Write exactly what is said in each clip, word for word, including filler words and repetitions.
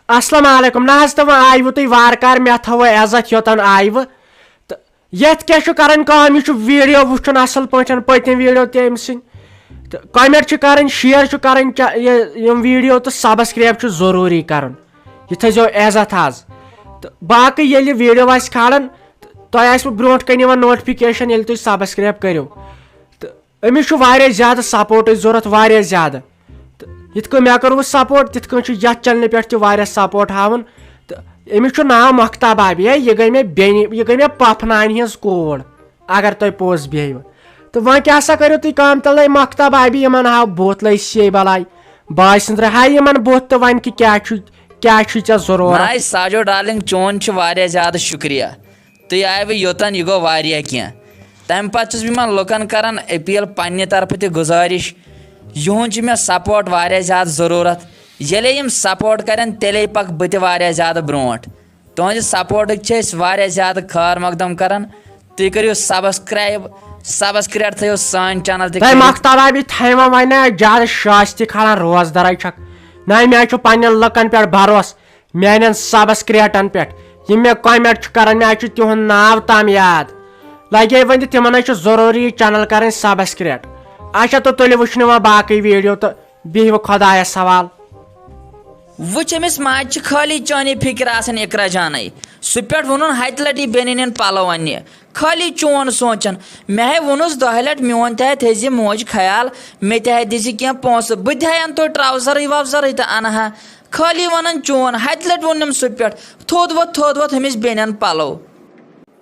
السلام علیکم۔ نہ حظ، تہٕ وۄنۍ آیوٕ تُہۍ وارٕ کارٕ، مےٚ تھٲوٕ عزت یوٚتن آیوٕ۔ تہٕ یتھ کیٛاہ چھُ کران کٲم، یہِ چھُ ویڈیو وٕچھُن اصل پٲٹھۍ، پٔتِم ویڈیو تہِ أمۍ سٕنٛدۍ۔ تہٕ comment چھُ کران، share چھُ کران، چا-، یہِ، یِم ویڈیو تہٕ subscribe چھُ ضروٗری کرُن۔ یہِ تھٲیزیو عزت حظ۔ تہٕ باقٕے ییٚلہِ ویڈیو آسہِ کھالان، تہٕ تۄہہِ آسِوٕ برونٛٹھ کنہِ یِوان notification ییٚلہِ تُہۍ subscribe کٔرِو۔ تہٕ أمِس چھُ واریاہ زیادٕ سپورٹٕچ ضروٗرت، واریاہ زیادٕ۔ تہٕ یِتھ کٔنۍ مےٚ کوٚروٕ سپورٹ، تِتھ کٔنۍ چھُ یَتھ چینلہِ پٮ۪ٹھ تہِ واریاہ سپورٹ ہاوُن۔ تہٕ أمِس چھُ ناو مۄختاب آبی۔ ہے، یہِ گٔے مےٚ بیٚنہِ، یہِ گٔے مےٚ پۄپھٕ نانہِ ہٕنٛز کوٗر، اگر تۄہہِ پوٚز بیہوٕ۔ تہٕ وۄنۍ کیٛاہ سا کٔرِو تُہۍ کٲم تَلَے، مۄختاب آبی یِمَن ہاو بُتھ، لٔسۍ یے بَلاے۔ بہٕ آسہِ نہٕ درٛاے ہاے یِمَن بُتھ تہٕ وَنہِ کہِ کیٛاہ چھُ، کیٛاہ چھُے ژےٚ ضروٗرت؟ ناے ساجو ڈارلنگ، چون چھُ واریاہ زیادٕ شُکریہ۔ تُہۍ آیوٕ یوٚتن، یہِ گوٚو واریاہ کینٛہہ۔ تَمہِ پتہٕ چھُس بہٕ یِمن لُکن کران appeal، پننہِ طرفہٕ تہِ گُزٲرِش، یِہُنٛد چھُ مےٚ support واریاہ زیادٕ ضروٗرت۔ ییٚلے یِم support کرن، تیٚلے پکہٕ بہٕ تہِ واریاہ زیادٕ برونٛٹھ۔ تُہنٛدِ سپورٹٕکۍ چھِ أسۍ واریاہ زیادٕ خٲر مقدم کران۔ تُہۍ کٔرِو subscribe، subscribe تھٲیِو سٲنۍ channel تہِ تۄہہِ کٔرِتھ۔ مۄختاب آبی تھایہِ وۄنۍ وۄنۍ زیادٕ شٲستہِ کھالان، روزدَرے چھکھ۔ نہ، مےٚ چھُ پننٮ۪ن لُکن پٮ۪ٹھ بھروسہٕ۔ میانٮ۪ن subscriberن پٮ۪ٹھ، یِم مےٚ comment چھِ کران، مےٚ چھُ تِہُنٛد ناو تام یاد۔ لگے وۄنۍ تہٕ تِمن حظ چھُ ضروٗری یہِ channel کرٕنۍ subscribe۔ اچھا، تہٕ تُلِو وٕچھنہٕ وۄنۍ باقٕے ویڈیو تہٕ بِہِو خۄدایس حوال۔ وٕچھ، أمِس ماجہِ چھِ خٲلی چٲنی فِکر آسان، اقرا جانے۔ سُہ پٮ۪ٹھ ووٚنُن ہتہِ لٹہِ بیٚنہِ نِن پلو اننہِ، خٲلی چون سونٛچان۔ مےٚ ہے ووٚنُس دۄہہِ لٹہِ، میون تہِ ہے تھٲیزِ موج خیال، مےٚ تہِ ہے دِزِ کینٛہہ پونٛسہٕ، بہٕ تہِ ہے انہٕ توتہِ ٹراوزرٕے ووزرٕے تہٕ انہٕ ہا۔ خٲلی ونان چون، ہتہِ لٹہِ ووٚنُم سُہ پٮ۪ٹھ، تھوٚد وۄتھ، تھوٚد وۄتھ، ہُمِس بیٚنٮ۪ن پلو۔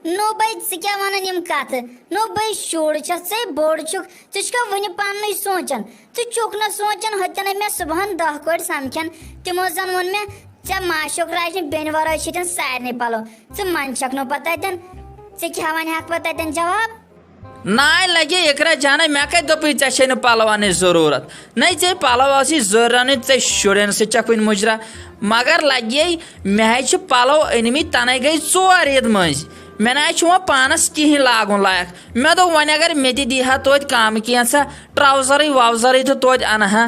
نو بے، ژٕ کیٛاہ ونان یِم کتھٕ؟ نو بے، شُر چھکھ ژے، بوٚڑ چھُکھ، ژٕ چھکھا وُنہِ پننُے سونٛچان؟ ژٕ چھُکھ نہٕ سونٛچان، ہوٚتٮ۪ن مےٚ صبحن دہ کورِ سمکھن، تِمو زن ووٚن مےٚ، ژےٚ ما چھُکھ راجنہِ بیٚنہِ ورٲے چھِ تِم سارنٕے پلو۔ ژٕ منٛدچھکھ نہٕ پتہٕ تتٮ۪ن، ژٕ کیٛاہ ونہِ ہکھ پتہٕ تتٮ۪ن جواب؟ ناے لگے اقرا جانے، مےٚ کتہِ دوٚپُے ژےٚ چھے نہٕ پلو انٕچ ضروٗرت؟ نَے ژےٚ پلو ٲسی ضروٗرت، نَے ژےٚ شُرٮ۪ن سۭتۍ چھکھ وُنہِ مُجرا۔ مگر لگے مےٚ ہے چھِ پلو أنمٕتۍ، تنَے گٔے ژور عیٖد مٔنٛزۍ۔ مےٚ نہ ہے چھُ وۄنۍ پانس کِہیٖنۍ لاگُن لایق۔ مےٚ دوٚپ وۄنۍ اگر مےٚ تہِ دی ہا توتہِ کم کینٛژھا، ٹراوزرٕے ووزرٕے تہٕ توتہِ انہٕ ہا۔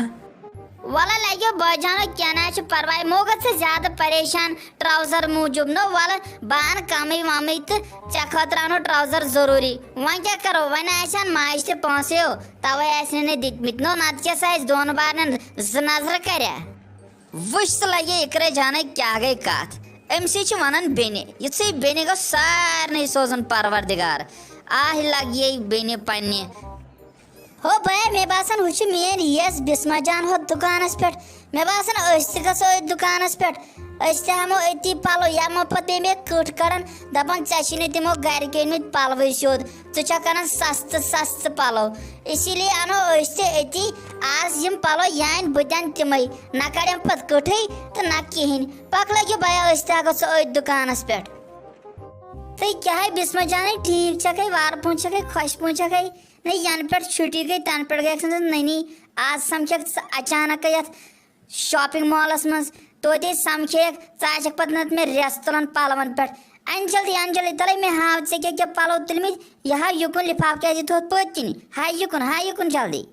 وَلہٕ لَگیو بٲے جانو، کینٛہہ نہ حظ چھُ پَرواے، مو گژھِ ژٕ زیادٕ پریشان ٹراوزر موٗجوٗب۔ نو وَلہٕ بہٕ اَنہٕ کَمٕے وَمٕے تہٕ ژےٚ خٲطرٕ اَنو ٹراوزر ضروٗری۔ وۄنۍ کیٛاہ کَرو، وۄنۍ آسہِ ہَن ماجہِ تہِ پونٛسہٕ ہیو، تَوَے آسہِ نہٕ دِتمٕتۍ۔ نو نَتہٕ کیٛاہ سا اَسہِ دۄن بارنٮ۪ن زٕ نظرٕ کَریا؟ وٕچھ ژٕ لَگے اِقرا جانَے کیٛاہ گٔے کَتھ۔ أمۍ سٕے چھِ وَنان بیٚنہِ، یِژھٕے بیٚنہِ گوٚژھ سارنٕے سوزُن پروردگار۔ آہ لَگیے بیٚنہِ پنٛنہِ۔ ہو بیا، مےٚ باسان ہُہ چھُ میٲنۍ یس بسمہ جان ہُتھ دُکانس پٮ۪ٹھ۔ مےٚ باسان أسۍ تہِ گژھو أتھۍ دُکانس پٮ۪ٹھ۔ أسۍ تہِ ہٮ۪مو أتی پلو، یمو پتہٕ بیٚیہِ مےٚ کٔٹھ کڑان، دپان ژےٚ چھی نہٕ تِمو گرِکۍ أنۍ مٕتۍ پلوٕے سیوٚد، ژٕ چھکھ انان سستہٕ سستہٕ پلو۔ اسی لیے انو أسۍ تہِ أتی آز یِم پلو یانۍ، بہٕ دِنہٕ تِمے، نہ کڑٮ۪م پتہٕ کٔٹھٕے تہٕ نہ کِہینۍ۔ پکھ لٲگِو بیا، أسۍ تہِ ہا گژھو أتھۍ دُکانس پٮ۪ٹھ۔ تُہۍ کیٛاہ ہے بسمہ جانے، ٹھیٖک چھکھے، وارٕ پونٛسہٕ چھکھے، خۄش پونٛسہٕ چھکھے؟ نہ، ینہٕ پٮ۪ٹھ چھُٹی گٔے، تنہٕ پٮ۪ٹھ گٔیکھ ژٕ نٔنی۔ آز سمکھیکھ ژٕ اچانکے یتھ shopping mallس منٛز، توتے سمکھیکھ، ژٕ آسکھ پتہٕ نتہٕ مےٚ ریس تُلان پلون پٮ۪ٹھ۔ ان جلدی، ان جلدی، تلے مےٚ ہاو ژےٚ کیٛاہ کیٛاہ پلو تُلمٕتۍ، یہِ ہاو یُکُن لفافہٕ کیٛازِ یہِ تھوٚوتھ پٔتۍ کِنی؟ ہاے یُکُن، ہاے یُکُن جلدی۔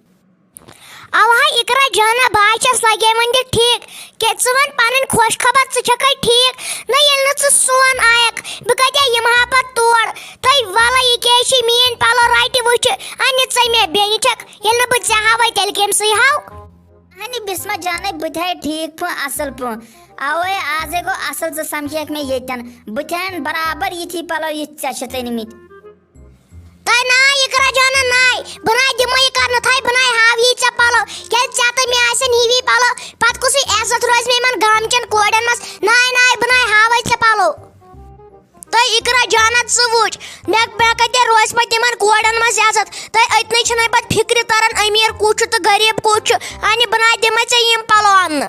اوہا اقرا جانا، بہٕ ہا چھَس لگے وۄنۍ تہِ ٹھیٖک۔ کیٛاہ ژٕ وَن پنٕنۍ خۄش خبر، ژٕ چھکھے ٹھیٖک؟ نہ، ییٚلہِ نہٕ ژٕ سون آیکھ، بہٕ کتہِ یِمہٕ ہا پتہٕ تور؟ تہٕ وَلہٕ، یہِ کیٛازِ چھِ میٛٲنۍ پلو رٹہِ وٕچھِ؟ اَنہِ ژٕ مےٚ بیٚنہِ چھکھ، ییٚلہِ نہٕ بہٕ ژےٚ ہاوے، تیٚلہِ کٔمۍ سٕے ہاو؟ اہنہِ بسمہ جانے، بہٕ تہِ ہاے ٹھیٖک پٲٹھۍ، اصل پٲٹھۍ۔ اوے آزے گوٚو اصل، ژٕ سمکھیکھ مےٚ ییٚتٮ۪ن۔ بہٕ تہِ ہاین برابر یِتھی پلو، یِتھ ژےٚ چھِتھ أنمٕتۍ۔ تۄہہِ ناے اقرا جانہ ناے، بہٕ ناے دِمو یہِ کرنہٕ تھاے، بہٕ ناے ہاوٕ یی ژےٚ پلو، کیٛازِ ژےٚ تہٕ مےٚ آسن ہِوی پلو، پتہٕ کُسٕے عزت روزِ مےٚ یِمن گامہٕ چٮ۪ن کورٮ۪ن منٛز؟ ناے ناے، بہٕ ناے ہاوے ژےٚ پلو۔ تۄہہِ اقرا جانہ، ژٕ وٕچھ، مےٚ مےٚ کتہِ روزِ پتہٕ یِمن کورٮ۪ن منٛز عزت؟ تۄہہِ أتنٕے چھُنہٕ پتہٕ فکرِ تران امیر کُس چھُ تہٕ غریب کُس چھُ۔ انہِ بہٕ ناے دِمے ژےٚ یِم پلو اننہٕ۔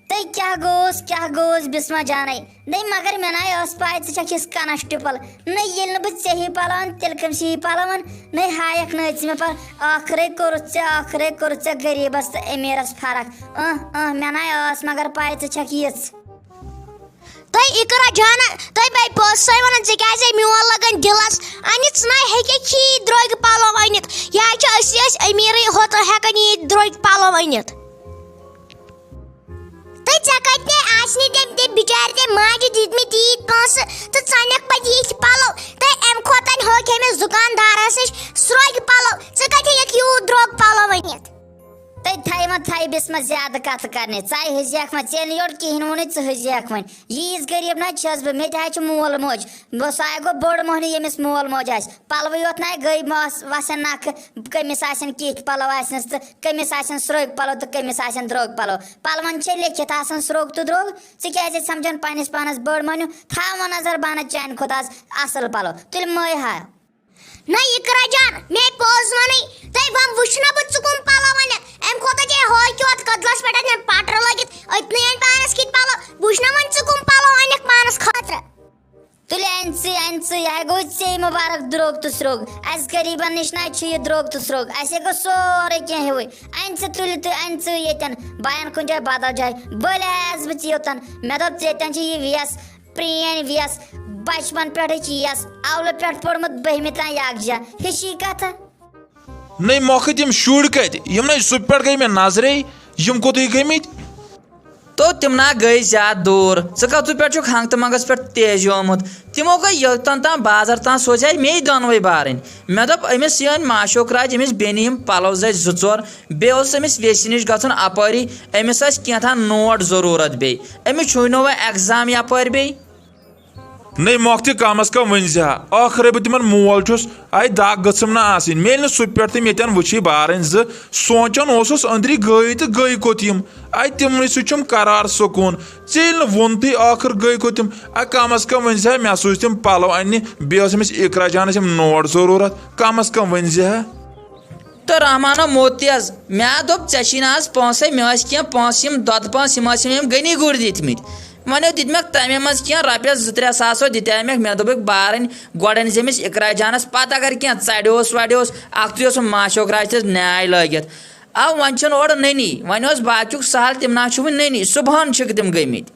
تۄہہِ کیٛاہ گوٚوس، کیٛاہ گوٚوس بسمہ جانے؟ نٔے مگر مےٚ ناے ٲس پاے ژٕ چھکھ یِژھ کانسٹیبل۔ نٔے ییٚلہِ نہٕ بہٕ ژےٚ ہی پلو انہٕ، تیٚلہِ کٔمۍ سٕے ہی پلو انہٕ؟ نٔے ہایکھ نٲے ژٕ مےٚ پلو۔ ٲخرے کوٚرُتھ ژےٚ، ٲخرے کوٚرُتھ ژےٚ غریبس تہٕ امیرس فرق۔ اۭں، اۭں، مےٚ ناے ٲس مگر پاے ژٕ چھکھ یِژھ۔ تۄہہِ اقرا جانہ، تۄہہِ بے پوٚز سۄے ونان، ژےٚ کیٛازِ میون لگان دِلس؟ انہِ ژٕ ناے ہیٚککھ ییٖتۍ درٛوگۍ پلو أنِتھ۔ یا چھِ أسۍ ٲسۍ امیرٕے ہوت ہٮ۪کان ییٖتۍ درٛوگۍ پلو أنِتھ۔ تہٕ ژےٚ کتہِ نے اَسہِ نہٕ تٔمۍ تہِ بِچارِ تٔمۍ ماجہِ دِتمٕتۍ ییٖتۍ پونٛسہٕ تہٕ ژٕ اَنَکھ پَتہٕ یِتھۍ پَلو۔ تہٕ اَمہِ کھۄتہٕ ہوکھ أمِس دُکاندارَس نِش سرٛوگۍ پَلو۔ ژٕ کَتہِ ہیٚکَکھ یوٗت درٛوگ پَلو أنِتھ؟ تہٕ تھایہِ وۄنۍ تھایہِ بِسمَس زیادٕ کَتھٕ کَرنہِ۔ ژَے ہیٚزیٚکھ وۄنۍ، ژےٚ نہٕ یورٕ کِہیٖنۍ ووٚنُے، ژٕ ہیٚزیٚکھ وۄنۍ۔ ییٖژ غریٖب نہ چھَس بہٕ، مےٚ تہِ حظ چھُ مول موج۔ بہٕ سُہ ہا گوٚو بوٚڑ مۄہنیو، ییٚمِس مول موج آسہِ۔ پَلوٕے یوت نہ گٔے مَس وَسن نَکھٕ، کٔمِس آسن کِتھۍ پَلو آسنَس تہٕ کٔمِس آسن سرٛوگۍ پَلو تہٕ کٔمِس آسن درٛوگۍ پَلو۔ پَلوَن چھے لیٚکھِتھ آسان سرٛوگ تہٕ درٛوگ۔ ژٕ کیٛازِ ژٕ سَمجھان پنٛنِس پانَس بٔڑ مۄہنیو؟ تھاو وۄنۍ نظر بہٕ اَنَتھ چانہِ کھۄتہٕ آز اَصٕل پَلو۔ تُلۍ مَے ہا۔ نہ اِقرا جان، مےٚ پوٚز وَنٕے، تۄہہِ وۄنۍ وٕچھ نہ بہٕ ژٕ کٕم پَلو اَنَکھ؟ اَمہِ کھۄتہٕ چھے ہوکھ یوت کٔدلَس پٮ۪ٹھ اَتٮ۪ن پَٹرٕ لٲگِتھ، أتنٕے اَنہِ پانَس کِتھۍ پَلو۔ وٕچھ نہ وۄنۍ ژٕ کٕم پَلو اَنَکھ پانَس خٲطرٕ۔ تُلہِ اَنہِ ژٕے، اَنہِ ژٕے، یہِ ہا گوٚو ژےٚ مُبارک درٛوگ تہٕ سرٛوگ۔ اَسہِ غریٖبَن نِش نہ چھُ یہِ درٛوگ تہٕ سرٛوگ، اَسہِ ہے گوٚو سورُے کینٛہہ ہیوٗوٕے۔ اَنہِ ژٕ تُلہِ تہٕ اَنہِ ژٕے ییٚتٮ۪ن، بہٕ اَنہٕ کُنہِ جایہِ بدل جایہِ۔ بٔلۍ آیس بہٕ ژٕ یوٚتَن، مےٚ دوٚپ ژےٚ ییٚتٮ۪ن چھِ یہِ ویس، پرٛٲنۍ ویس، بچپن پٮ۪ٹھٕے چھِ یَس اولہٕ پٮ۪ٹھ پوٚرمُت بٔہمہِ تام یکجا۔ ہِشی کتھا۔ نٔے مۄکھٕ تِم شُرۍ کتہِ؟ یِمنٕے سُہ پٮ۪ٹھ گٔے مےٚ نظرے، یِم کوٚتٕے گٔمٕتۍ؟ تو تِم نا گٔے زیادٕ دوٗر۔ ژٕ کتھٕ پٮ۪ٹھ چھُکھ ہنٛگتہٕ منٛگس پٮ۪ٹھ تیزیومُت؟ تِمو گٔے یوٚتن تام بازر تام، سوزے مے دۄنوے بارٕنۍ۔ مےٚ دوٚپ أمِس یہِ أنۍ معشوق راج، أمِس بیٚنہِ یِم پلو زٕ زٕ ژور، بیٚیہِ اوس أمِس ویسہِ نِش گژھُن اپٲری، أمِس ٲسۍ کینٛہہ تام نوٹ ضروٗرت، بیٚیہِ أمِس چھُے نہٕ وۄنۍ ایگزام یپٲرۍ بیٚیہِ۔ نٔے مۄکھ تہِ کم از کم ؤنۍ زِ ہا، ٲخرے بہٕ تِمن مول چھُس، اَتہِ دگ گٔژھٕم نہٕ آسٕنۍ۔ مےٚ ییٚلہِ نہٕ سُہ پٮ۪ٹھ تِم ییٚتٮ۪ن وٕچھی بارٕنۍ زٕ، سونٛچان اوسُس أنٛدری گٔے تہٕ گٔے کوٚت یِم؟ اَتہِ تِمنٕے سۭتۍ چھُم قرار سکوٗن۔ ژےٚ ییٚلہِ نہٕ ووٚنتھٕے ٲخٕر گٔے کوٚت یِم؟ اَ، کم از کم ؤنۍ زِ ہا، مےٚ سوٗزۍ تِم پلو اَننہِ، بیٚیہِ ٲس أمِس اقرا جانس یِم نوٹ ضروٗرت، کم از کم ؤنۍ زِ ہا۔ تہٕ رحمانو موت تہِ حظ۔ مےٚ ہا دوٚپ، ژےٚ چھی نہٕ آز پونٛسَے، مےٚ ٲسۍ کینٛہہ پونٛسہٕ، یِم دۄدٕ پونٛسہٕ، یِم ٲسۍ یِم غنی گُرۍ دِتمٕتۍ۔ وۄنۍ دِتۍ مےٚ تَمے منٛز کینٛہہ رۄپیَس زٕ ترٛےٚ ساس ہو دِتیٛاے مےٚ۔ مےٚ دوٚپُکھ بارٕنۍ گۄڈَن زِ أمِس اقرا جانَس، پَتہٕ اگر کینٛہہ ژَڑیوس وَڑیوس، اَکھتُے اوسُم معشوق راج تہِ نیٛاے لٲگِتھ۔ اَو وۄنۍ چھِنہٕ اورٕ نٔنی، وۄنۍ اوس باقیُک سہل، تِم نہ چھِ وٕنہِ نٔنی، صُبحَن چھِکھ تِم گٔمٕتۍ۔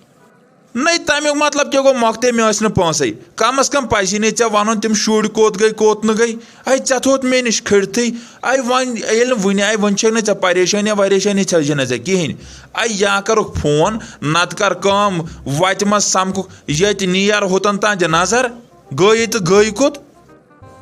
نٔے، تَمیُک مطلب کیٛاہ گوٚو؟ مۄکھتے مےٚ ٲسۍ نہٕ پونٛسَے۔ کم از کم پَزی نے ژےٚ وَنُن، تِم شُرۍ کوٚت گٔے، کوٚت نہٕ گٔے۔ اَے، ژےٚ تھوٚوُتھ مےٚ نِش کھٔٹتھٕے۔ اَے، وۄنۍ ییٚلہِ نہٕ وٕنہِ آیہِ، وۄنۍ چھَکھ نہٕ ژےٚ پریشٲنی وریشٲنی چھَکھ نہٕ ژےٚ کِہیٖنۍ۔ اَے، یا کَرُکھ فون، نَتہٕ کَر کٲم، وَتہِ منٛز سَمکھُکھ، ییٚتہِ نیر ہوٚتَن تام دِ نظر، گٔے تہٕ گٔے کوٚت؟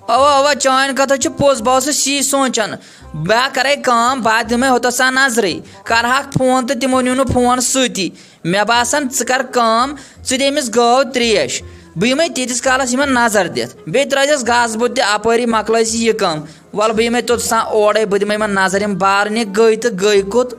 اوا، اوا، چٲنۍ کتھ حظ چھِ پوٚز، بہٕ اوسُس یی سونٛچان۔ بہٕ ہا کرے کٲم، بہٕ ہا دِمے ہوٚتس سا نظرٕے، کرہاکھ فون تہٕ تِمو نیوٗ نہٕ فون سۭتی۔ مےٚ باسان، ژٕ کر کٲم، ژٕ دِ أمِس گٲو ترٛیش، بہٕ یِمے تیٖتِس کالس یِمن نظر دِتھ، بیٚیہِ ترٲیزٮ۪س گاسہٕ بوٚد تہِ اپٲری، مۄکلٲیزِ یہِ کٲم۔ وَلہٕ، بہٕ یِمے توٚت سان اورے، بہٕ دِمے یِمن نظر، یِم بارنہِ گٔے تہٕ گٔے کوٚت۔